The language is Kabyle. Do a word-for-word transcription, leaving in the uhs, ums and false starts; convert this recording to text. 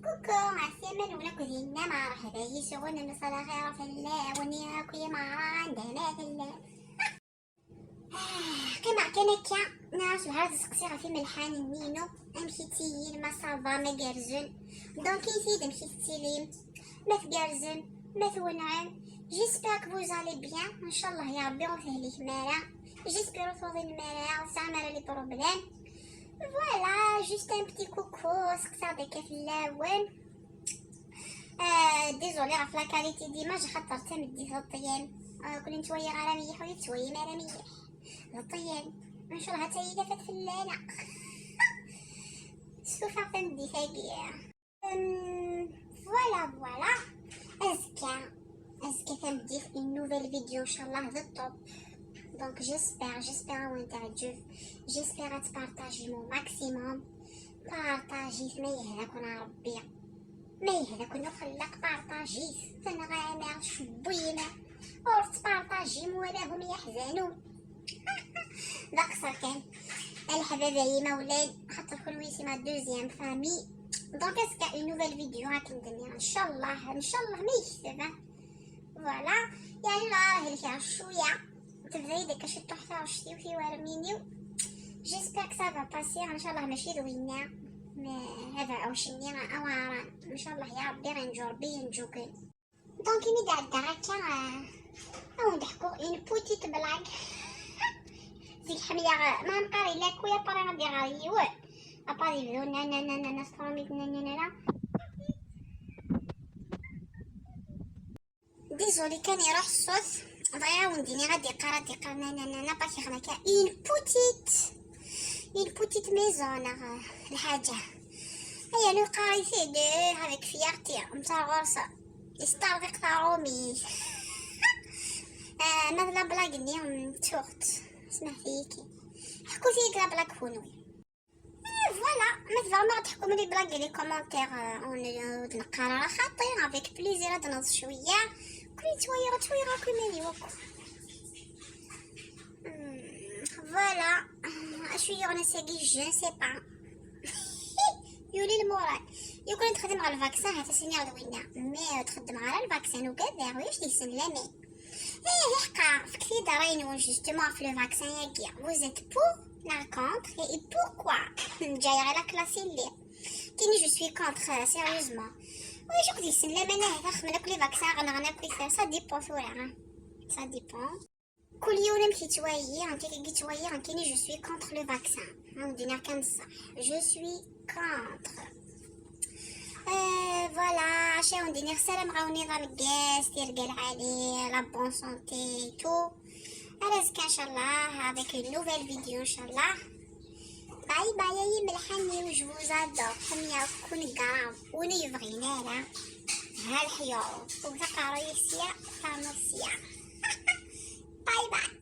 Coucou, ɛassama-nwen akk dinna, merḥba yes-wen, msalaɣ xir fell-awen yakk, i meṛṛa anda ma tellam. Ah, qqimeɣ kan akka, neɣ cebḥa ad seqsiɣ ɣef imelḥanen-inu, amek i ttilin, ma ça va, ma gerrzen. Donc, init-iyi-d amek i tettilim, ma tgerrzem, ma twenɛem. J'espère que vous allez bien. Ncallah ya Ṛebbi ur tehlikem ara. J'espère ur tuḍinem ara, ur tesɛam ara les problèmes. Voilà, juste un petit coucou, seqsaɣ-d akka fell-awen. Euh, désolé ɣef la qualité d'image, xaṭer tameddit d ṭṭyan. Euh, ur ken-ttwaliɣ ara mliḥ, ur yi-tettwalim ara mliḥ. D ṭṭyan. Ncallah ad tagi tafat fell-aneɣ. Stufaɣ tameddit-agi. Euh, voilà, voilà. Azekka, azekka tameddit, une nouvelle vidéo, ncallah, d top. Donc, j'espère, j'espère ad wen-teɛǧeb. J'espère ad tpartajim au maximum. Partajit, ma yehda-ken Ṛebbi. Ma yehda-ken uxellaq, partajit. Tenɣam, tcewwim. Ur tettpartajim, walahum yeḥzanun. D aqeṣṣer kan. A leḥbab, ay imawlan, xaṭer kenwi c'est ma deuxième famille. Donc, azekka une nouvelle vidéo, akken d-nniɣ, ncallah, ncallah ma yekteb, hein. Voilà. Yeɛni la helkeɣ cwiya. Tebda-yi-d akka ciṭuḥ taɣect-iw, tiwermin-iw. J'espère que ça va passer, ncallah mačči d winna. Ma hada awc-nni awaran. Ncallah ya Ṛebbi, ɣinǧu Ṛebbi yenǧuken. Donc, imi d-ɛeddaɣ akka, euh, ad wen-d-ḥkuɣ une petite blague. Zik ḥemmleɣ, euh, ma nqar illa kuya pare ad iɣer yiwen. Apar yebdu na, na, na, na, na, s tṛumit, na, na, na, na. Désolé, kan iruḥ ṣṣut. Bɣiɣ ad wen-d-iniɣ ad iqqar, ad iqqar, na, na, na, na, pas yeɣna kan. Une petite, une petite maison, neɣ, euh, lḥaǧa. Aya nuqar-it-id, euh, avec fierté, netta ɣur-s yesṭerḍiq taṛumit. Ah, ma d la blague-nni, mm, ttuɣ-tt. Smeḥt-iyi kan. Ḥkut-iyi-d la blague kunwi. Eh, voilà, ma tebɣam ad teḥkum les blagues et les commentaires, euh, ur d-neqqar ara xaṭi, avec plaisir ad d-neḍs cwiya. Kunwi ttwaliɣ, ttwaliɣ akk iman-iw akk. Hmm, voilà. Acu yuɣen ass-agi, je ne sais pas. Yuli lmural. Yukan ad xedmeɣ lvaksin, ha-t-as iniɣ d winna. Mais, euh, txeddem ara lvaksin, ugad, d acu deg-sen laman. Eh, iḥqa, fket-iyi-d ṛṛay-nwen justement ɣef lvaksin-agi. Vous êtes pour neɣ contre et pourquoi? Lǧayeɣ i la classe i lliɣ. Kini je suis contre, euh, sérieusement. Ulac akk deg-sen laman, ahat axemmen akk les vaccins, ɣ-, neɣ akk, ça dépend tura, hein. Ça dépend. Kul yiwen amek yettwali, nekk akken yettwali, nekkini je suis contre le vaccin. Ad wen-d-iniɣ kan ṣṣeḥ. Je suis contre. Euh, voilà, acu ad wen-d-iniɣ, ssarameɣ-awen iḍ ameggaz, tirga lɛali, la bonne santé et tout. Ar azekka, ncallah, avec une nouvelle vidéo, ncallah. Bye bye, ay imelḥanen-iw, je vous adore. Ḥemmleɣ-ken grave. Win ur yebɣin ara, ha leḥyuḍ. Wwet aqerruy-ik sya, ternuḍ sya. Bye bye.